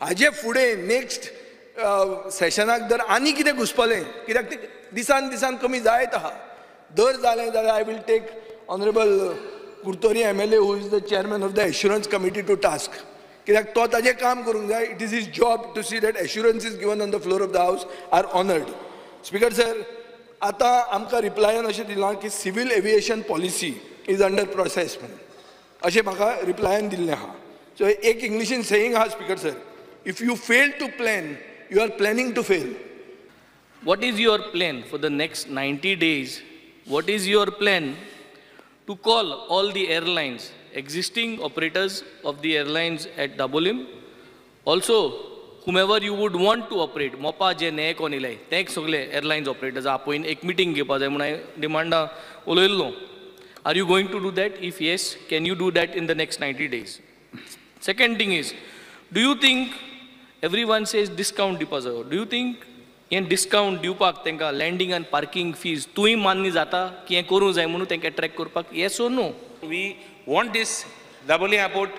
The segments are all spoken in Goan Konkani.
हाजे फुडें नेक्स्ट सेशनाक जर आनी कितें घुसपलें, कित्याक ते दिसान दिसान कमी जायत आहा, दर जालें जाल्यार I will take honourable Curtorim MLA, who is the chairman of the assurance committee, to task, कित्याक तो ताजें काम करूंक जाय. It is his job to see that assurance is given on the floor of the house are honoured. Speaker sir, आतां आमकां रिप्लायान अशें दिलां की civil aviation policy is under process म्हणून अशें म्हाका रिप्लायान दिल्लें आहा. सो एक इंग्लिशीन सेईंग आहा speaker sir, if you fail to plan, you are planning to fail. What is your plan for the next 90 days? What is your plan to call all the airlines, existing operators of the airlines at Dabolim? Also, whomever you would want to operate, Mopa जे ने कोण इलाय ते सगळे एअरलायन्स ऑपरेटर्स आपोवन एक मिटींग घेवपा जाय म्हणून हांवें डिमांडा उलयल्लो. Are you going to do that? If yes, can you do that in the next 90 days? Second thing is, do you think everyone says discount दिवपा जायो? Do you think हें डिस्कावंट दिवपाक तांकां लँडींग आनी पार्किंग फीज तूंय मान्य जाता की हें करूंक जाय म्हणून तांकां एट्रॅक्ट करपाक? Yes or no? We want this Dabolim airport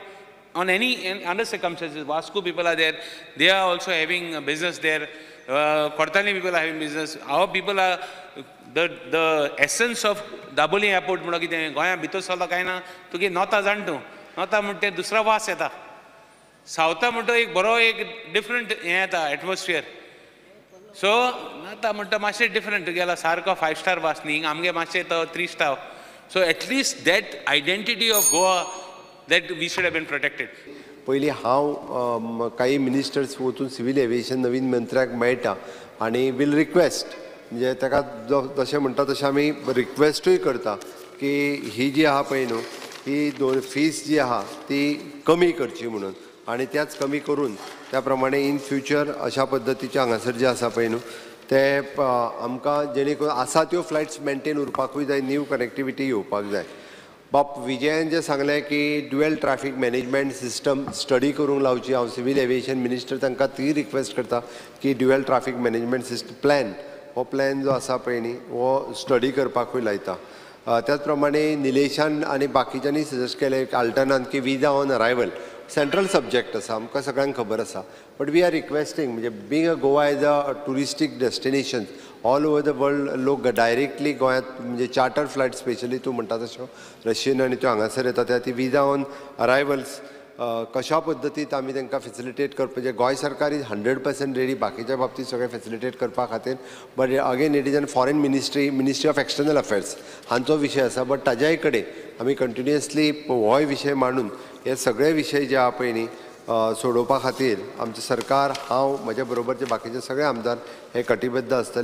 on any under circumstances. Vasco people are there, they are also having a business there. Cortalim people are having business. Our people are the essence of Dabolim airport म्हणून कितें गोंया भितर सरलो काय ना तुगे नोता जाण तूं, नोता म्हणटा ते दुसरा वास येता, सावथा म्हणटा एक बरो एक डिफरंट हें येता एटमॉस्फियर. सो आतां म्हणटा मातशें डिफरंट तुगेलो सारको 5 स्टार वास न्ही, आमगे मातशें तो 3 star. So at least that identity of Goa that we should have been protected. पयलीं हांव काही मिनिस्टर्स वचून सिवील एविएशन नवीन मंत्र्याक मेळटा आनी वील रिक्वेस्ट, म्हणजे ताका जशें म्हणटा तशें आमी रिक्वेस्टूय करता की ही जी आहा पळय न्हू ही दोन फीस जी आहा ती कमी करची म्हणून, आनी त्याच कमी करून त्या प्रमाणे इन फ्युचर अशा पद्दतीचे हांगासर जे आसा पळय न्हू ते आमकां जेणे करून आसा त्यो फ्लायट्स मेनटेन उरपाकूय जाय, न्यू कनेक्टिविटी येवपाक जाय. बाब विजयान जें सांगलें की dual traffic management system study करूंक लावची, हांव सिवील एविएशन मिनिस्टर तांकां ती रिक्वेस्ट करता की dual traffic management system plan, हो प्लॅन जो आसा पळय न्ही हो स्टडी करपाकूय लायता. त्याच प्रमाणे निलेशान आनी बाकीच्यांनी सजेस्ट केलें आल्टनान की visa on arrival central subject आसा, आमकां सगळ्यांक खबर आसा, बट we are requesting म्हणजे being a Goa as a touristic destination all over the world लोक डायरेक्टली गोंयांत म्हणजे चार्टर फ्लायट स्पेशली तूं म्हणटा तश्यो रशियन आनी त्यो हांगासर येता त्या ती विजा ऑन अरायवल्स कशा पद्दतीत आमी तांकां फेसिलिटेट करप, म्हणजे गोंय सरकार is 100% ready बाकीच्या बाबतींत सगळें फेसिलिटेट करपा खातीर, but again it is an foreign ministry, ministry of external affairs हांचो विशय आसा, बट ताज्याय कडेन आमी कंटिन्युअसली होय विशय मांडून हे सगळे विशय जे आहा पळय न्ही सोडोवपा खातीर आमचें सरकार, हांव, म्हज्या बरोबरचे बाकीचे सगळे आमदार हे कटिबद्ध आसतले.